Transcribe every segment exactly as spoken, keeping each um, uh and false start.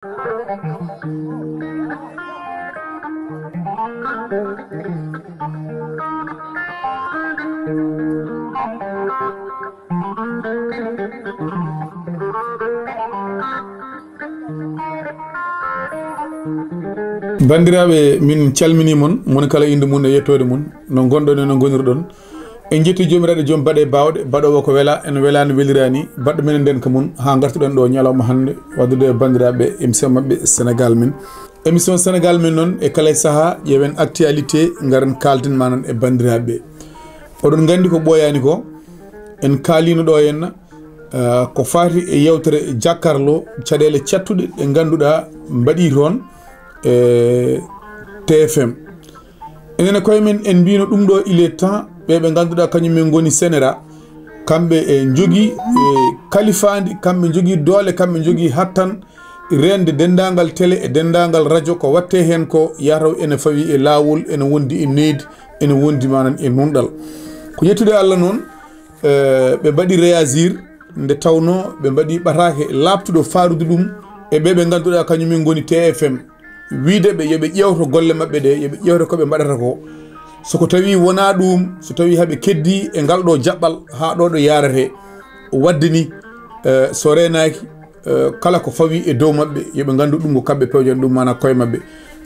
Banndiraaɓe, min calminii mon, moni kala innde mum e yettoode mum, no ngonɗon e no ngonirɗon. En njetti Joomiraaɗo joom baɗe baawɗe, baɗoowo ko wela, en welaani weliraani, baɗɗo men e ndeenka mum, haa ngartuɗen ɗo ñalawma hannde, waddude e banndiraaɓe émission maɓɓe Sénégal Men. Émission Sénégal Men noon, e kala e sahaa, ƴeewen actualité, ngaren kaalden ma noon e banndiraaɓe. Oɗon nganndi ko ɓooyaani ko, en kaaliino ɗo henna, eh, ko faati e yewtere jakkarlo, caɗeele cattuɗe ɗe ngannduɗaa mbaɗii toon e T F M. Enen e koye men en mbino ɗum ɗo, il est temps, ɓe ɓe ngannduɗaa kañum en ngoni sénéra, kamɓe e njogii, e kalifaandi, kamɓe njogii doole, kamɓe njogii hattan reende denndaangal télé e denndaangal radio ko watte heen ko yataw ene fawi e laawol, ene wondi e neydi, ene wondi manan e nunɗal. Ko yettude Allah noon, eh, ɓe mbaɗi réagir nde tawnoo ɓe mbaɗi ɓataake laaɓtuɗo faarude ɗum e ɓe ɓe ngannduɗaa kañum en ngoni T F M. Wiide ɓe yo ɓe ƴeewto golle maɓɓe ɗe, yo ɓe ƴeewto ko ɓe mbaɗata ko. So ko tawi wonaa ɗum, so tawi haɓe keddii e ngal ɗo jaɓɓal haa ɗo ɗo yaarete, waɗde ni, eh, so reenaaki, eh, kala ko fawi e dow maɓɓe, yo ɓe nganndu ɗum ko kamɓe pewjani ɗum, maanaa koye maɓɓe.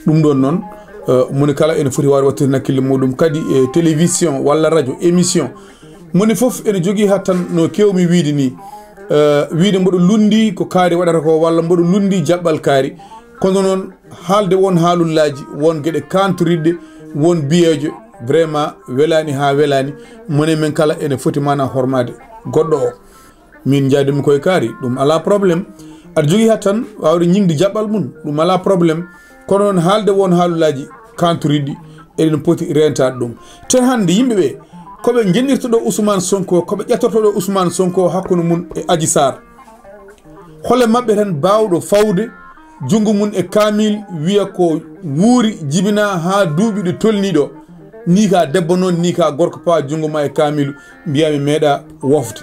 Ɗum ɗon noon, eh, moni kala ene foti waawde waɗtude hakkille muɗum. Kadi e télévision walla radio, émission, moni fof ene jogii hattan no keewmi wiide ni, eh, wiide mboɗo lunndii ko kaari waɗata ko, walla mboɗo lunndii jaɓɓal kaari. Kono noon, haalde won haalullaaji, won geɗe kaantoriɗɗe, won biyeejo, vraiment welaani haa welaani, moni men kala ene foti maanaa hormaade goɗɗo o. Min njaadumi koye kaari, ɗum alaa problème. Aɗa jogii hattan waawde ñiŋde jaɓɓal mum, ɗum alaa problème. Kono noon, haalde won haalullaaji kaantoriɗɗi, eɗen poti reentaade ɗum. Te hannde yimɓe ɓe, ko ɓe njennirta ɗo Ousmane Sonko, ko ɓe ƴettorto ɗo Ousmane Sonko hakkunde mum e Adji Sarr. Hole maɓɓe tan baawɗo fawde junngo mum e kaamil, wiya ko wuuri jibinaa haa duuɓi ɗi tolnii ɗo. Ni ka debbo noon, ni ka gorko, pawa junngo ma e kaamilu, mbiya mi meeɗa wofde.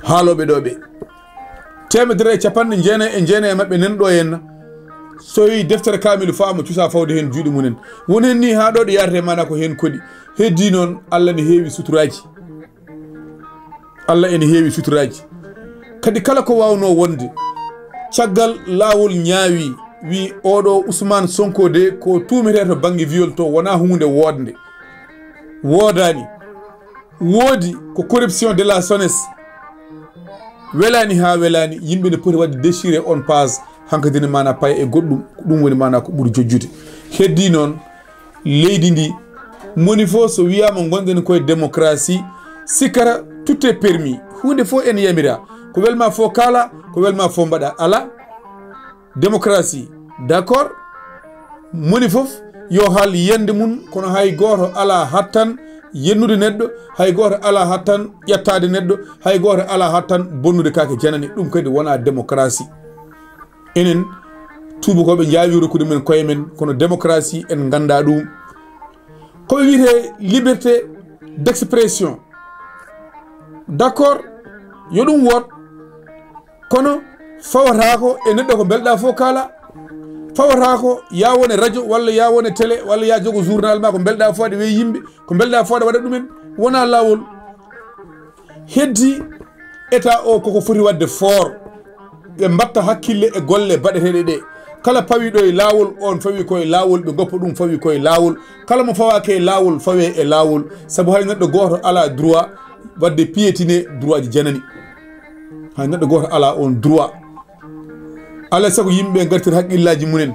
Haalooɓe ɗo ɓe. Teemedere e capanɗe jeenayi e jeenayi e maɓɓe nan ɗo henna. So yi deftere kaamilu faa mo cusa fawde heen juuɗe mumen. Won heen ni haa ɗo ɗo yaarete maanaa ko heen koɗi. Heddii noon, Allah ne heewi suturaaji. Allah ene heewi suturaaji. Kadi kala ko waawnoo wonde, caggal laawol ñaawi, wi oɗo Ousmane Sonko de ko tuumetee to bannge viol to, wonaa huunde woodnde. Woodaani. Woodi ko corruption de la jeunesse. Welaani haa welaani, yimɓe ne poti waɗde déchirer on page, hankadi ne maanaa paye e goɗɗum, ko ɗum woni maanaa ko ɓuri jojjude. Heddii noon, leydi ndi, moni fof so wiyaama ngonɗen koye démocratie, sikkata tout est permis. Huunde fof ene yamira. Ko welma fof kaala, ko welma fof mbaɗa. Alaa. Démocratie, d'accord. Moni fof yo haal yiyannde mum, kono hay gooto alaa hattan yennude neɗɗo, hay gooto alaa hattan ƴettaade neɗɗo, hay gooto alaa hattan bonnude kaake janani. Ɗum kadi wonaa démocratie. Enen tuubakooɓe njaawi rokkude men koye men, kono démocratie en nganndaa ɗum. Ko ɓe wiyetee liberté d'expression. D'accord, yo ɗum wood, kono fawataako e neɗɗo ko mbelɗaa fof kaala. Fawataako ya wone radio walla ya wone télé walla ya jogo journal ma ko mbelɗaa fof aɗa weyi yimɓe, ko mbelɗaa fof aɗa waɗa ɗumen. Wonaa laawol. Heddi état o koko foti waɗde fort. Ɓe mbatta hakkille e golle baɗeteeɗe ɗe. Kala pawiɗo e laawol, on fawi ko e laawol, ɓe goppa ɗum fawi ko e laawol. Kala mo fawaaka e laawol, fawe e laawol. Sabu hay neɗɗo gooto alaa droit waɗde piétiner droit ji janani. Hay neɗɗo gooto alaa on droit. Alaa sago yimɓe ngartir haqqillaaji mumen.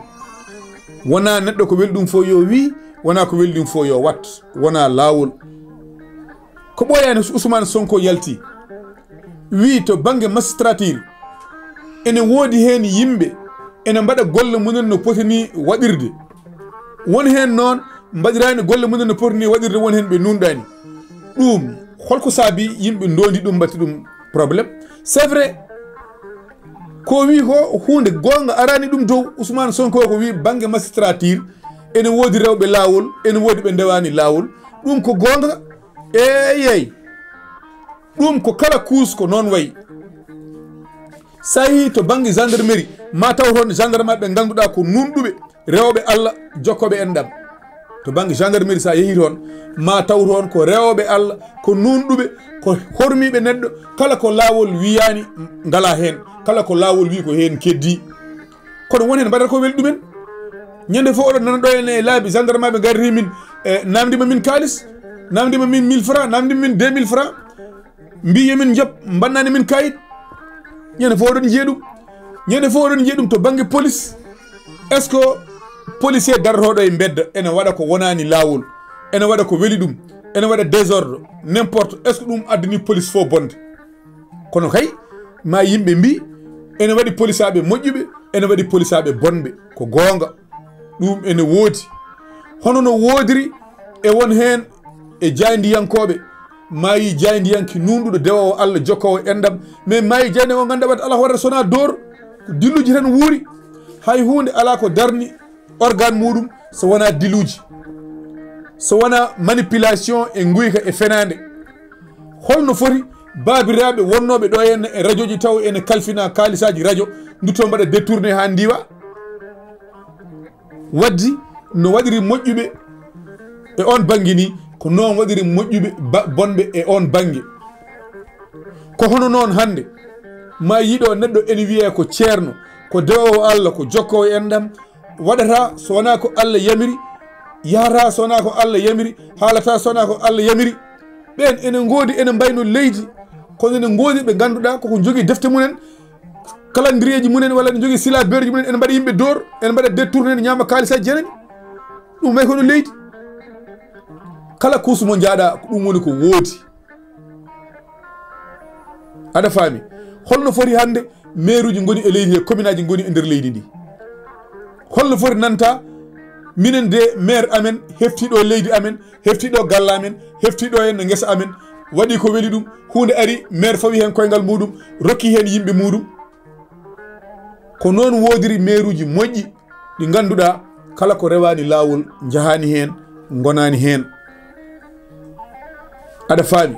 Wonaa neɗɗo ko weli ɗum fof yo wii, wonaa ko weli ɗum fof yo wat. Wonaa laawol. Ko ɓooyaani so Ousmane Sonko yalti, wii to bannge magistrature, ene woodi heen yimɓe ene mbaɗa golle mumen no poti ni waɗirde. Won heen noon mbaɗiraani golle mumen no poti ni waɗirde, won heen ɓe nunɗaani. Ɗum, holko saabi yimɓe ndondi ɗum, mbaɗti ɗum problème? C'est vrai. Ko wii ko huunde goonga araani ɗum dow. Ousmane Sonko ko wii bannge magistrature, ene woodi rewɓe laawol, ene woodi ɓe ndewaani laawol. Ɗum ko goonga. Eeyey. Ɗum ko kala kuus ko noon wayi. So a yehii to bannge gendarmerie, ma taw toon gendarme ɓe ngannduɗaa ko nuunɗuɓe, rewɓe Allah, jokkooɓe enɗam. To bannge gendarmerie, so a yehii toon, ma taw toon ko rewɓe Allah, ko nuunɗuɓe, ko hormiiɓe neɗɗo, kala ko laawol wiyaani, ngalaa heen, kala ko laawol wii ko heen keddii. Kono won heen mbaɗata ko weli ɗumen. Ñande fof oɗon nana ɗo ene e laabi gendarme ɓe ngarri min, e, namdima min kaalis, namdima min mille francs, namdima min deux mille francs. Mbi yo min njob, mbannani min kayit. Ñande fof oɗon njiya ɗum. Ñande fof oɗon njiya ɗum to bannge police. Est-ce que policier darotooɗo e mbedda ene waɗa ko wonaani laawol, ene waɗa ko weli ɗum, ene waɗa désordre, n'importe, est-ce que ɗum addani police fof bonde? Kono kay, ma yimɓe mbi, ene waɗi polisaaɓe moƴƴuɓe, ene waɗi polisaaɓe bonɓe. Ko goonga. Ɗum ene woodi. Hono no woodiri e won heen e jaayndiyankooɓe, maayi jaayndiyanke nuunɗuɗo dewoowo Allah jokkoowo enɗam, mais maayi jaayndiyanke o ngannduɗaa waɗata alaa ko waɗata so wonaa door, ko dilluji tan wuuri. Hay huunde alaa ko darni organe muɗum so wonaa diluuji, so wonaa manipulation e nguyka e fenaande. Holno foti baabiraaɓe wonnooɓe ɗo henne e rajoji taw ene kalfina kaalisaaji rajo, ndutto mbaɗa détourné haa ndiwa? Waddi no waɗiri moƴƴuɓe e on bannge ni, ko noon waɗiri moƴƴuɓe ba-, bonɓe e on bannge. Ko hono noon hannde, ma yiɗo neɗɗo ene wiyee ko ceerno, ko dewoowo Allah, ko jokkoowo enɗam, waɗata so wonaa ko Allah yamiri, yahata so wonaa ko Allah yamiri, haalata so wonaa ko Allah yamiri. Ɓeen ene ngoodi, ene mbayno leydi, kono ene ngoodi ɓe ngannduɗaa koko njogii defte mumen, calendrier ji mumen, walla ene njogii silabeeruji mumen, ene mbaɗa yimɓe door, ene mbaɗa détourné, ene ñaama kaalis haa janani. Ɗum may kono leydi. Kala kuusu mo njaaɗa, ko ɗum woni ko woodi. Aɗa faami? Holno foti hannde maire uji ngoni e leydi he, commune aji ngoni e nder leydi ndi? Holno foti nanta minen de maire amen hefti ɗo leydi amen, hefti ɗo galle amen, hefti ɗo henno ngesa amen, waɗi ko weli ɗum, huunde ari, maire fawi heen koyngal muɗum, rokki heen yimɓe muɗum? Ko noon woodiri maire uji moƴƴi, ɗi ngannduɗaa kala ko rewaani laawol, njahaani heen, ngonaani heen. Aɗa faami?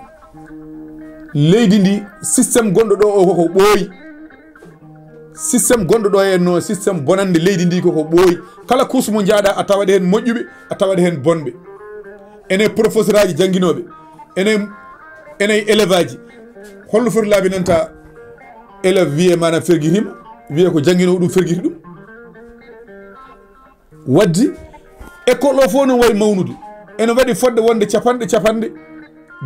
Leydi ndi, système gonɗo ɗo o koko ɓooyi. Système gonɗo ɗo henno, système bonande leydi ndi koko ɓooyi. Kala kuusu mo njaaɗa, a tawat heen moƴƴuɓe, a tawat heen bonɓe. Ene professeur aji jannginooɓe, ene, ene élève aji. Holno foti laabi nanta élève wiyee maanaam fergitima, wiyee ko jannginoowo ɗum fergiti ɗum? Waddi, école o fof no wayi mawnude. Ene waɗi fodde wonde capanɗe, capanɗe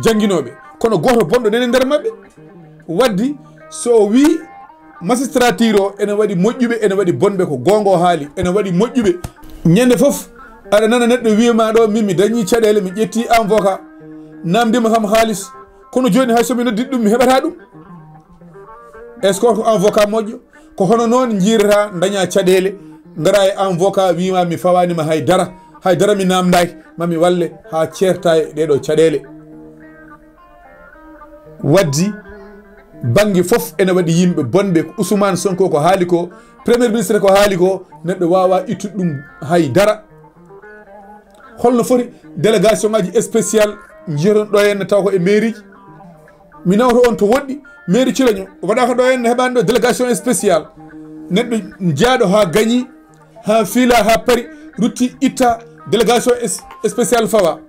jannginooɓe. Kono gooto bonɗo nene nder maɓɓe. Waddi, so o wii magistrature o, ene waɗi moƴƴuɓe, ene waɗi bonɓe, ko goonga o haali, ene waɗi moƴƴuɓe. Ñande fof, aɗa nana neɗɗo wiima ɗo, min mi dañi caɗeele, mi ƴetti avocat, namdima kam haalis. Kono jooni hay so mi noddi ɗum, mi heɓata ɗum. Est-ce que ko avocat moƴƴo? Ko hono noon njiirata, daña caɗeele, ngara e avocat wiima mi fawanima hay dara, hay dara mi namdaki, ma mi walle haa ceerta e ɗeɗo caɗeele. Waddi bannge fof ene waɗi yimɓe bonɓe, ko Ousmane Sonko ko haali ko, premier ministre ko haali ko, neɗɗo wawa ittude ɗum hay dara. Holno foti délégation ngaji spécial njiyaton ɗo henne taw ko e mairie ji? Mi nawta on to woɗɗi, mairie Cilaño waɗaka ɗo henne, heɓani ɗo délégation spécial, neɗɗo jaaɗo ha gañi, ha fiila, ha paari, rutti itta, délégation es-, spécial fawa.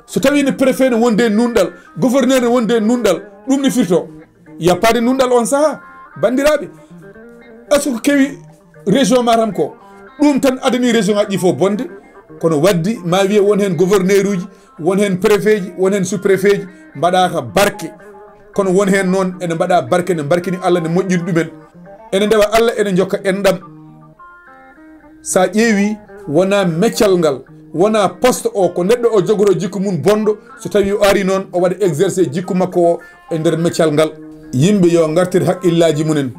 So tawi ne préfet ne wonde e nunɗal, gouverneur ne wonde e nunɗal, ɗum ne firto. Yappaade nunɗal on saha, banndiraaɓe. Est-ce que ko kewi région Matam ko? Ɗum tan adani région ngaji ɗi fof bonde. Kono waddi ma wiye won heen gouverneur uji, won heen préfet ji, won heen sous-préfet ji, mbaɗaka barke. Kono won heen noon ene mbaɗa barke, ne mbarkini Allah, ne moƴƴini ɗumen. Ene ndewa Allah, ene jokka enɗam. Sa ƴeewi, wona meccal ngal, wona poste o, ko neɗɗo o jogoto jikku mum bonɗo, so tawi o ari noon, o waɗa exercer jikku makko o e nder meccal ngal. Yimɓe yo ngartir haqqillaaji mumen,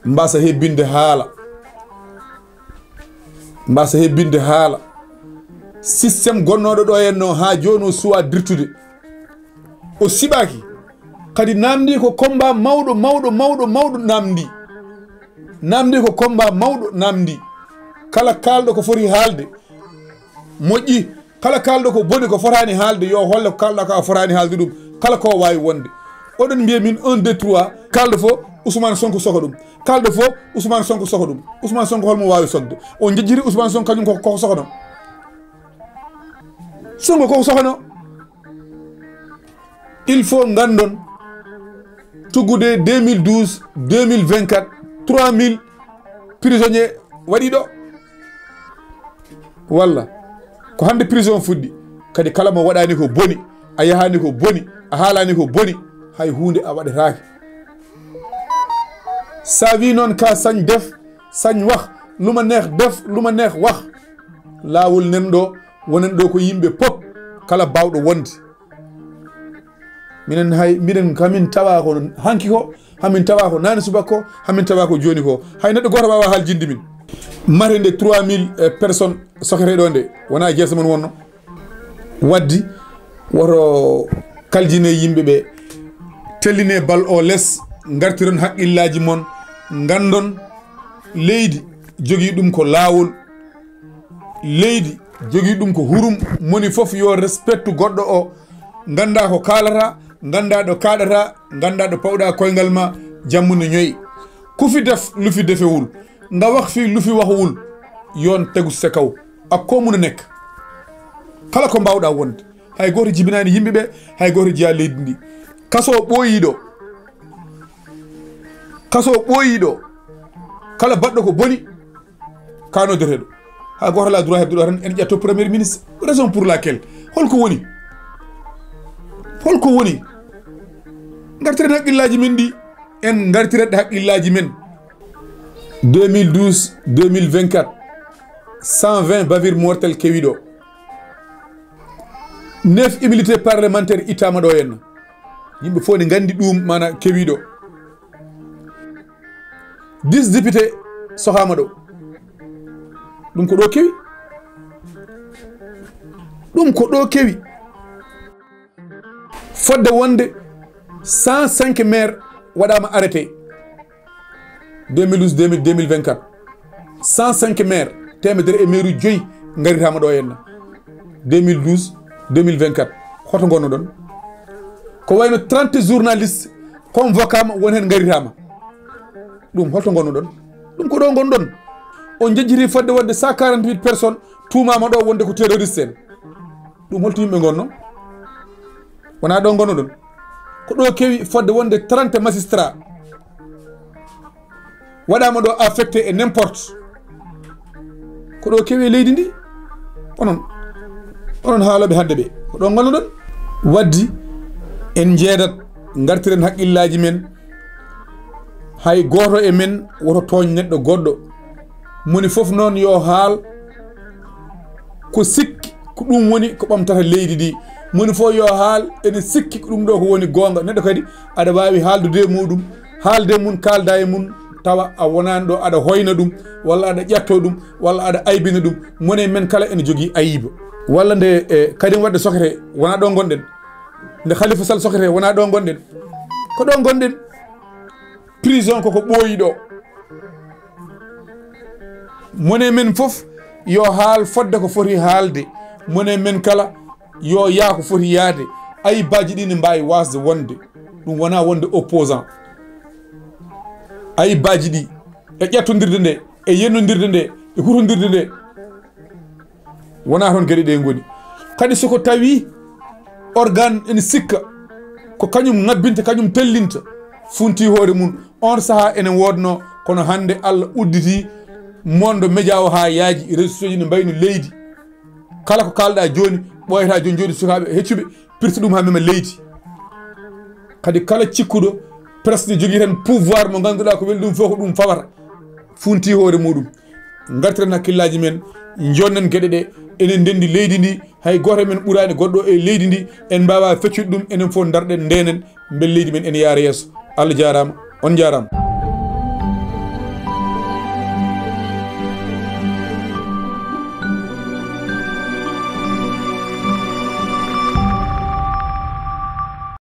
mbasa hebbinde haala, mbasa hebbinde haala. Système gonnooɗo ɗo henno haa jooni o suwa dirtude. O siɓaaki. Kadi namdi ko combat mawɗo, mawɗo, mawɗo, mawɗo namdi. Namdi ko combat mawɗo namdi. Kala kaalɗo ko foti haalde, moƴƴi. Kala kaalɗo ko boni, ko fotaani haalde, yo holle ko kaalɗa ko a fotaani haalde ɗum. Kala ko waawi wonde. Oɗon mbiya min un, deux, trois, kalɗo fof Ousmane Sonko soka ɗum. Kalɗo fof Ousmane Sonko soka ɗum. Ousmane Sonko holmo waawi sokde? On jejjiri Ousmane Sonko kañum ko, koko sokono. Sonko koko sokono. Il faut nganndon tuggude deux mille douze, deux mille vingt-quatre, trois mille prisonnier waɗi ɗo. Walla ko hannde prison fuɗɗi, kadi kala mo waɗani ko boni, a yahani ko boni, a haalani ko boni, hay huunde a waɗataake. Sa wi noon ka sañ def, sañ wax, lu ma neex def, lu ma neex wax. Laawol nan ɗo, wonan ɗo ko yimɓe pop, kala baawɗo wonde. Minen hay, minen kamin tawa ko hanki ko, hamin tawa ko nani subaka ko, hamin tawa ko joni ko. Hay neɗɗo goto wawa haljinde min. Mate nde trois mille, eh, personnes sokete ɗo nde, wona jeese mon wonno. Waddi woto kaljine yimɓe ɓe, telline bal o les, gartiron haqqillaji mon, gandon leydi jogii ɗum ko laawol, leydi jogii ɗum ko hurum, moni fof yo respectu goɗɗo o, ganda ko kaalata, ganda ɗo kaɗata, ganda ɗo pawɗa koyngal ma, jammu no ñoyi. Kufi def, lufi defewul, nga wax fi lufi waxuwul, yon tegu sa kaw. Ak ko mun a nekk, kala ko mbawɗa wonde, hay goto jibinani yimɓe ɓe, hay goto jiya leydi ndi. Kaso ɓooyi ɗo, kaso ɓooyi ɗo, kala baɗɗo ko boni, ka noddeteɗo. Ha goto ala droit hebde ɗo tan, en ƴetto premier ministre. Raison pour laquelle, holko woni? Holko woni? Gartiren haqqillaji men ɗi, en gartiret haqqillaji men. Deux mille douze, deux mille vingt-quatre, cent vingt bavures mortelles kewi ɗo. Neuf immunités parlementaires ittama ɗo henna. Yimɓe fof ne gandi ɗum, mana kewi ɗo. Dix députés sokama ɗo. Ɗum ko ɗo kewi. Ɗum ko ɗo kewi. Fodde wonde cent cinq maires waɗama arrêté. Deux mille douze, deux mille, deux mille vingt-quatre. Cent cinq maires, temedere e maire joyi ngaritama ɗo henna. Deux mille douze, deux mille vingt-quatre. Hoto gonnoɗon? Ko wayno trente journalistes convocama, won hen ngaritama. Ɗum holto gonnoɗon? Ɗum ko ɗo gonɗon. On jejjiti fodde wonde cent quarante-huit personnes tuumama ɗo wonde ko terroriste en. Ɗum holto yimɓe gonno? Wona ɗo gonnoɗon? Ko ɗo kewi fodde wonde trente magistrats waɗama ɗo affecté e n'importe. Ko ɗo kewi e leydi ndi. Onon, onon haaloɓe hande ɓe, ko ɗo gonnoɗon? Waddi en jeedat, gartiren haqqillaji men. Hay goto e men woto tooñ neɗɗo goɗɗo. Moni fof noon yo haal ko sikki ko ɗum woni ko ɓamtata leydi ndi. Moni fof yo haal ene sikki ko ɗum ɗo ko woni goonga. Neɗɗo kadi aɗa wawi haaldude e muɗum, haalde mum, kalda e mum, tawa a wonani ɗo aɗa hoyna ɗum, walla aɗa ƴetto ɗum, walla aɗa aybina ɗum. Moni men kala ene jogii ayiba. Walla nde, e, Karim Wade sokete, wona ɗo gonɗen? Nde Khalifa Sall sokete, wona ɗo gonɗen? Ko ɗo gonɗen. Prison koko ɓooyi ɗo. Moni men fof yo haal fodde ko foti haalde. Moni men kala yo yaa ko foti yaade. Ayibaji ɗi ne mbawi wasde wonde. Ɗum wona wonde opposant. Ayibaji ɗi e ƴettodirde nde, e yennodirde nde, e hutodirde nde. Wona toon geɗe ɗe ngoni. Kadi soko tawi organe ene sikka ko kañum ngabbinta, kañum tellinta, funti hoore mum, on saaha ene wodno, kono hande Allah udditi monde média o ha yaaji, réseaux sociaux ji ne mbayno leydi. Kala ko kalɗa joni, ɓooyata joni, joni sukaɓe heccuɓe pirti ɗum ha mema leydi. Kadi kala cikkuɗo presque ne jogii tan pouvoir mo ganduɗa ko weli ɗum fof ko ɗum fawata. Funti hoore muɗum. Gartiren hakkillaji men, jonnen geɗe ɗe, enen ndendi leydi ndi, hay goto men ɓurani goɗɗo e leydi ndi, en mbawa feccude ɗum, enen fof darɗen ndenen, bel leydi men ene yaara yeeso. Allah jarama, on jarama.